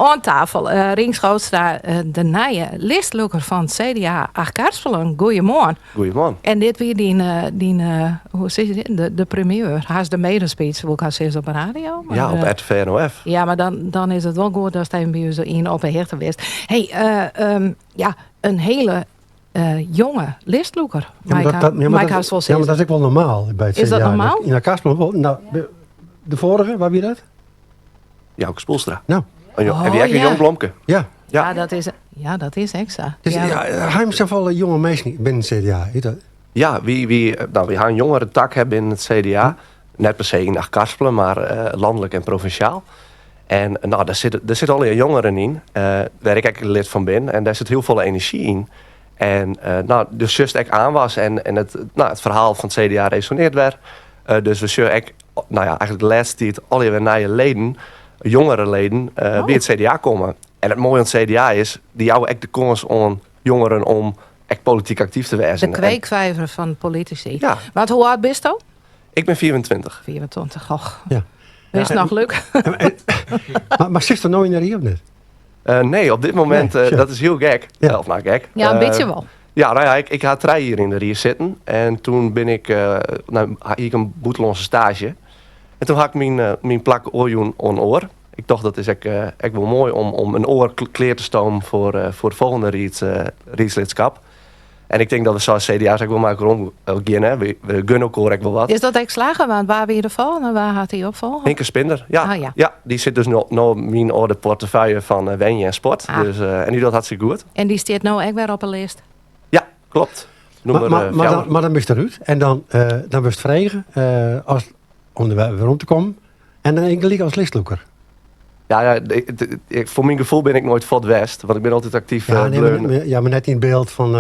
Oan tafel Rienk Schootstra, de nije listlûker fan CDA Achtkarspelen. Goeiemoarn. Goeiemoarn. En dit wie dyn, dyn hoe sizze je de, de primeur, hast de maiden speech, woe ik hast sizze op de radio. Maar, ja, op RTV NOF. Ja, mar dan, dan is it wol goed datst even by ús yn op 'e hichte bist. Hey, ja, in hiele jonge listlûker. Ja, maar dat, ja, maar dat, ja, maar dat is ek wol normaal by it Is dat normaal? Yn Karspelen wol. No, de foarige, wa wie dat? Jouke Spoelstra. No. Oh, en wie ek in jong blomke. Ja. Ja, dat is, ja, dat is ek sa. Dus, ja, ja, ha safolle jonge minsken binnen it CDA. Ja, wy, no, wy ha in jongere tak hè, binnen it CDA. Net per se yn Achtkarspelen, mar lanlik en provinsjaal. En no, dêr sit, dêr sit allegear jongeren yn, wêr ik ek lid fan bin. En dêr sit hiel folle enerzjy yn. En no, dus sjochst ek oanwas en, en it, no, it ferhaal fan it CDA resonearret wer. Dus we sjogge ek, no ja, eigentlik de lêste tiid allegear wer nije leden, jongere leden, by it CDA komme. En it moaie oan it CDA is, dy jouwe ek de kâns oan jongeren om ek polityk aktyf te wêzen. De kweekvijver fan politisy. Ja. Want hoe âld bisto? Ik bin 24. 24, och. Ja. Is noch leuk. Mar sitst der no yn de rie of net? Nee, op dit momint, Nee, dat is hiel gek. Ja. Of no, gek. Ja, in bytsje wol. Ja, no ja, ik ha trije jier yn de rie sitten. En toen bin ik, no, hie ik in bûtenlânske staazje. En toen ha ik myn plak oerjûn oan in oar. Ik tocht dat is ek, ek wol moai om in oar klear te stomen foar, foar it folgjende riedslidskap. En ik tink dat we sa as CDA's ek wol mei elkoar omgean. Hè. We gunne elkoar ek wol wat. Is dat ek slagge? Want wa wie de folgjende? Wa hat dy opfolge? Hinke Spinder, ja. Ah, ja. Ja, dy sit dus no myn âlde portefeuille fan wenje en sport. Ah. Dus, en dy docht hartstikke goed. En dy stiet no ek wer op 'e list? Ja, klopt. Nûmer fjouwer. Mar dan bist derút en dan wurdst frege as, om der wer werom te kommen. En dan gelyk as listlûker. Ja, ja, foar myn gefoel bin ik noait fuort west, want ik bin altyd aktyf Ja, nee, bleaun. Ja, mar net yn byld fan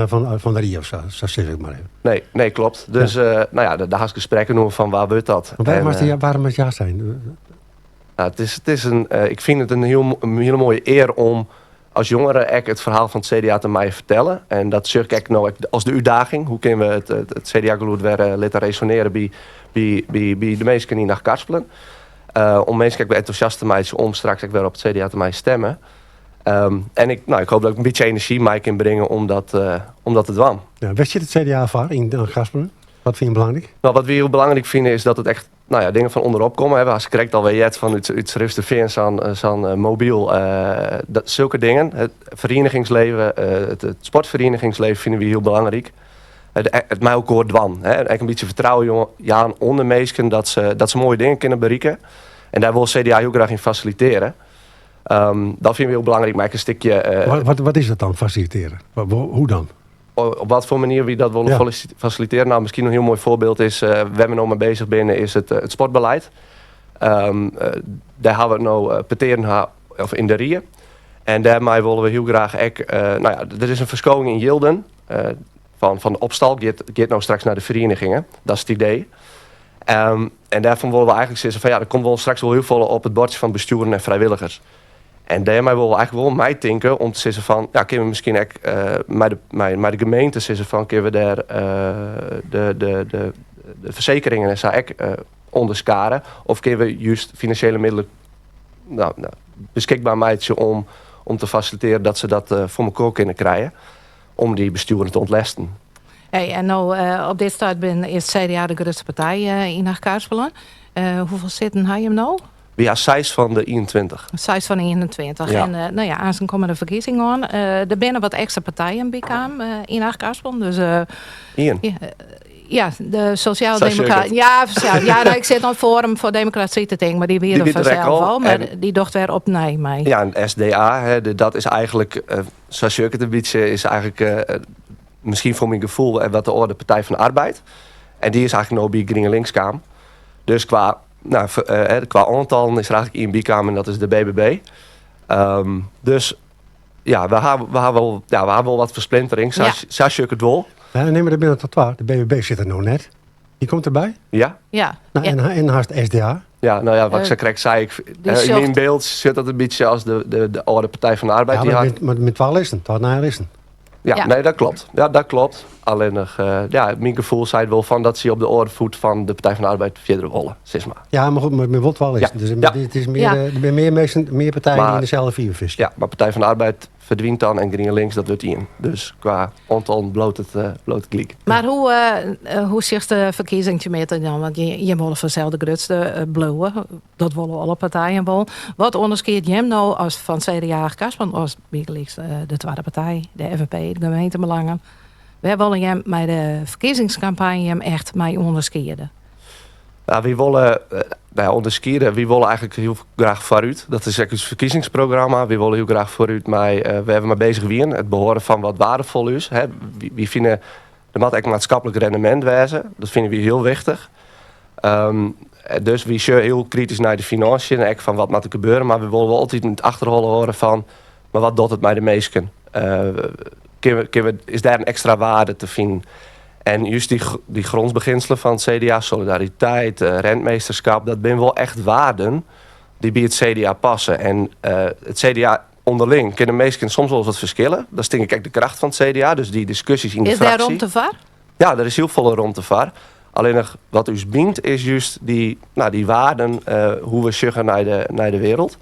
de rie of sa, sa sis ik mar even. Nee, nee, klopt. Dus no ja, dêr hast gesprekken oer fan wa wurdt dat. Maar wêrom moatst ja sizze? No, it is in, ik fyn it in hiele moaie ear om as jongere ek it ferhaal fan it CDA te meie fertelle. En dat sjoch ik ek no ek as de útdaging. Hoe kinne we it CDA-gelûd wer litte resonearje by de minsken yn Achtkarspelen? Om minsken ek wer entûsjast te meitsjen om straks ek wer op it CDA te meie stimme. En ik, no, ik hoopje dat ik in bytsje enerzjy mei kin bringe om dat te dwaan. Ja, wêr stiet it CDA foar yn Achtkarspelen? Wat fine je belangryk? No, wat wy hiel belangryk fine is dat it echt, no ja, dingen fan ûnderop komme. We hawwe krekt alwer heard fan út Surhústerfean sa'n mobyl. Dat, sulke dingen. It ferienigingsleven, it sportferienigingsleven fine wy hiel belangryk. It mei elkoar dwaan. Hè. Ek in bytsje fertrouwen jaan oan de minsken dat se moaie dingen kinne berikke. En dêr wol CDA hiel graach yn fasilitearje. Dat fine wy hiel belangryk, mar ek in stikje... Wat is dat dan, fasilitearje? Hoe dan? Op wat foar manier wy dat wolle fasilitearje? No, miskien in hiel moai foarbyld is, wêr't we no mei beuzich binne, is it sportbeleid. Dêr hawwe we no petearen ha, of yn de rie. En dêrmei wolle we hiel graach ek, no ja, der is in ferskowing yn jilden fan de opstal, giet no straks nei de ferienigingen. Dat is it idee. En dêrfan wolle we eigentlik sizze fan ja, der komt wol straks wol hiel folle op it bordsje fan bestjoeren en frijwilligers. En dêrmei wolle we eigentlik wol meitinke om te sizzen fan, ja, kinne we miskien ek mei de gemeente sizze fan, kinne we dêr de fersekeringen en sa ek ûnderskare? Of kinne we just finansjele middelen no, beskikber meitsje om te fasilitearjen dat se dat foar mekoar kinne krije, om dy bestjoeren te ûntlêsten. Hey, en no op dit stuit bin, is CDA de grutste partij yn Achtkarspelen. Hoefolle sitten ha jim no? Wy ha seis fan de 21. Seis fan de 21. Ja. En no ja, aansten komme de ferkiezingen oan. Der binne wat ekstra partijen by kaam yn Achtkarspelen. Dus, Ien. Ja, de Sosjaaldemokraten. Ja, ja, no, ik sit oan Forum foar Demokrasy te tinken, mar dy wie der fansels al. Mar dy docht wer opnij mei. Ja, en SDA, hè, dat is eigentlik, sa sjoch ik it in bytsje, is eigentlik miskien foar myn gefoel wat de âlde Partij fan de Arbeid. En dy is eigentlik no by GrienLinks kaam. Dus kwa, no, kwa oantallen is der eigentlik ien by kaam en dat is de BBB. Dus ja, we ha wol, ja, we ha wol wat fersplintering, sa sjoch ik it wol. Ja, nee, mar der binne toch twa. De BBB sit der no net. Dy komt derby. Ja. Ja. No, en hast SDA. Ja, no ja, wat ik sa krekt sei, yn myn byld sjocht dat in bytsje as de âlde Partij fan de Arbeid. Ja, mar met twa listen, twa nije listen. Ja, nee, dat klopt. Ja, dat klopt. Allinnich, ja, myn gefoel seit wol fan dat sy op de oare foet fan de Partij van de Arbeid fierder wolle, sis mar. Ja, mar goed, mar wol twa listen. Dus it is mear, der binne mear minsken, mear partijen dy't yn deselde fiver fiskje. Ja, mar Partij van de Arbeid ferdwynt dan en GrienLinks, dat wurdt ien. Dus kwa oantallen bliuwt it, bliuwt it gelyk. Mar hoe, hoe sjochst de ferkiezing temjitte dan? Want jim wolle fansels de grutste bliuwe. Dat wolle alle partijen wol. Wat ûnderskiedt jim no as fan CDA Achtkarspelen as bygelyks de twadde partij, de FNP, de gemeentebelangen? Wêr wolle jim mei de ferkiezingskampanje jim echt mei ûnderskiede? Nou, wy wolle nou ja, ûnderskiede. Wy wolle eigentlik hiel graach foarút. Dat is ek ús ferkiezingsprogramma. Wy wolle hiel graach foarút mei wêr't we mei bezich wienen. It behâlden fan wat waardefol is. Hè. Wy fine der moat ek maatskiplik rendemint wêze. Dat fine wy hiel wichtich. Dus wy sjogge hiel kritysk nei de finânsjes en ek fan wat moat der gebeure. Mar wy wolle wol altyd yn it achterholle hâlde fan mar wat docht it mei de minsken? Is dêr in ekstra waarde te finen? En just dy grondbeginselen fan it CDA, solidariteit, rentmeesterschap, dat binne wol echt waarden dy't by it CDA passe. En it CDA ûnderling kinne minsken soms wolris wat ferskille. Dat is tink ik ek de kracht fan it CDA, dus dy diskusjes yn de Is dêr fraksje. romte foar? Ja, der is hiel folle romte foar. Allinnich wat ús bynt is just dy, nou, dy waarden, hoe we sjogge nei de wereld.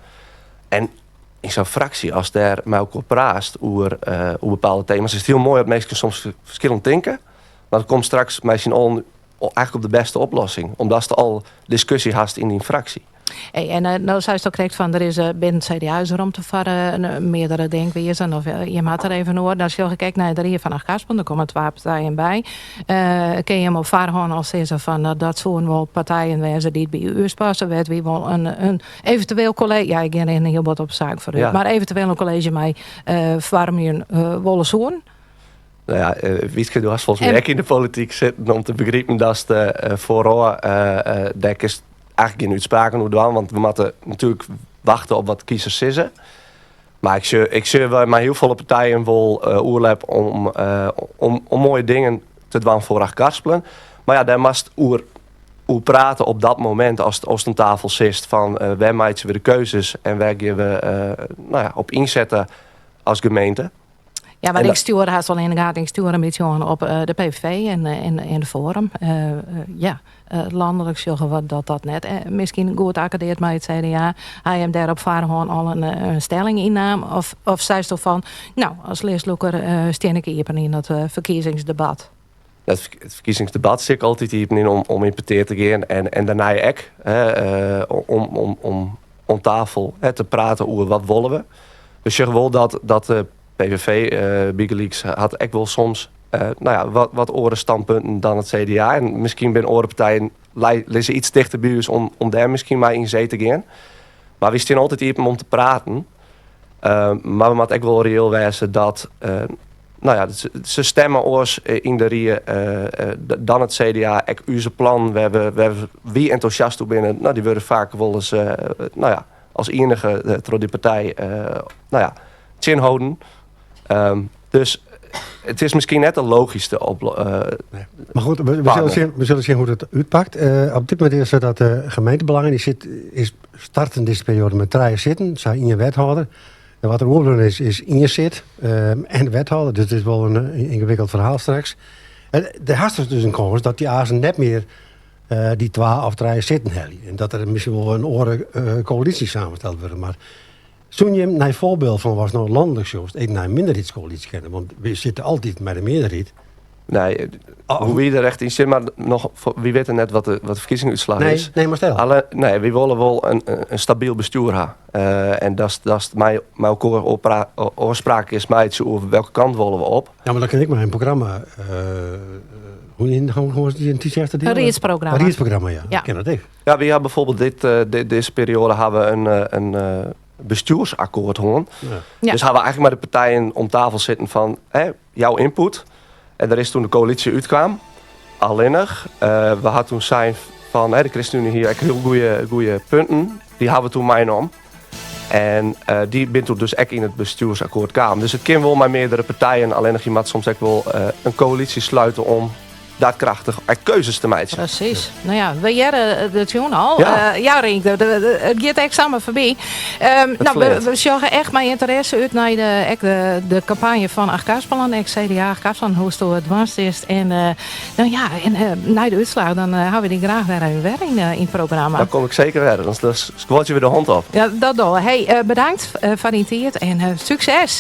En yn sa'n fraksje, as dêr mei elkoar praatst oer bepaalde tema's, is it hiel moai dat minsken soms ferskillend tinke. Mar it komt straks mei syn allen eigentlik op de bêste oplossing. Omdatst al diskusje hast yn dyn fraksje. Hey, en no seisto krekt fan der is binnen it CDA is romte foar meardere denkwizen. Of je moatte der even oer. Dan sjoch ik ek nei de Rie fan Achtkarspelen. Der komme twa partijen by. Kinne jim op foarhân al sizze fan dat soenen wol partijen wêze dy't by ús passe, wêr't wy wol in eventueel kolleezje, ja ik gean even hiel bot op de saak foarút, mar eventueel in kolleezje mei foarmjen wolle soenen? Nou ja, Wietske, do hast folgens my ek yn de polityk sitten om te begripen datst foarôf dêr kinst eigentlik gjin útspraken oer dwaan, want we moatte natuerlik wachte op wat kiezers sizze. Mar ik sjoch mei hiel folle partijen wol oerlep om moaie dingen te dwaan foar Achtkarspelen. Mar ja, dêr moatst oer prate op dat momint ast oan tafel sitst fan wêr meitsje we de keuzes en wêr gean we nou ja, op ynsette as gemeente. Ja, mar ik stjoer hast al yn de gaten, ik stjoer in bytsje oan op de PVV en de Forum. Ja, lanlik sjogge we dat dat net miskien goed akkordearret mei it CDA. Ha jim dêr op foarhân al in stelling yn naam? Of seisto fan, no, as listlûker stean ik iepen yn dat ferkiezingsdebat? It ferkiezingsdebat stean ik altyd iepen yn om yn petear te gean en dêrnei ek om oan tafel te praten oer wat wolle we. We sjogge wol dat de PVV bygelyks hat ek wol soms nou ja, wat oare standpunten dan it CDA. En miskien binne oare partijen lizze iets tichter by ús om dêr miskien mei yn see te gean. Mar wy stean altyd iepen om te praten. Mar we moatte ek wol reëel wêze dat nou ja, se stemme oars yn de rie dan it CDA. Ek ús plannen wêr wy entûsjast oer binne, nou, dy wurde faak wolris nou ja, as ienige troch dy partij nou ja, tsjinholden. Dus it is miskien net de logyskste Nee. Mar goed, we sille sjen hoe't it útpakt. Op dit momint is it dat de gemeentebelangen dy sit, is starten dizze perioade mei trije sitten, sa ien wethâlder. En wat der oerbleaun is, is ien sit en de wethâlder. Dus it is wol in yngewikkeld ferhaal straks. En der hast dus in kâns dat dy aansen net mear dy twa of trije sitten helje. En dat der miskien wol in oare koälysje samensteld wurde. Mar soene jim nei foarbyld fan watst no lanlik sjochst, ek nei in minderheidskoälysje kinne? Want we sitte altyd mei de mearderheid. Nee, hoe wy der echt yn sitte, mar noch, wy witte net wat de ferkiezingsútslach is. Nee, mar stel. Nee, wy wolle wol in stabyl bestjoer ha. En datst mei elkoar ôfspraken kinst meitsje oer welke kant wolle we op. Ja, mar dan kin ik mei in programma. Hoe is dy in tiidsjefte? In riedsprogramma. In riedsprogramma, ja. ja. Kin dat ek. Ja, wy ha bijvoorbeeld dizze perioade ha we in bestjoersakkoart hân. Ja. Dus ha we eigentlik mei de partijen om tafel sitten fan, hè, jou ynput. En der is toen de koälysje útkaam. Allinnich, we ha toen sein fan, hè, de ChristenUnie hie ek hiel goede punten. Dy ha we toen meinommen. En dy binne toen dus ek yn it bestjoersakkoart kaam. Dus it kin wol mei meardere partijen, allinnich je moatte soms ek wol in koälysje slute om daadkrachtich ek keuzes te meitsjen. Presys. No ja, we hearre de tune al. Ja, ja Rink, it giet ek samar foarby. No, we sjogge echt mei ynteresse út nei de, ek de, de kampanje fan Achtkarspelen, ek CDA Achtkarspelen, hoe'tsto it dwaan silst. En no ja, en nei de útslach dan hawwe we dy graach wer even wer yn, yn it programma. Dan kom ik seker wer, dan skuorje we de hond op. Ja, dat dogge we. Hey, bedankt foar dyn tiid en sukses!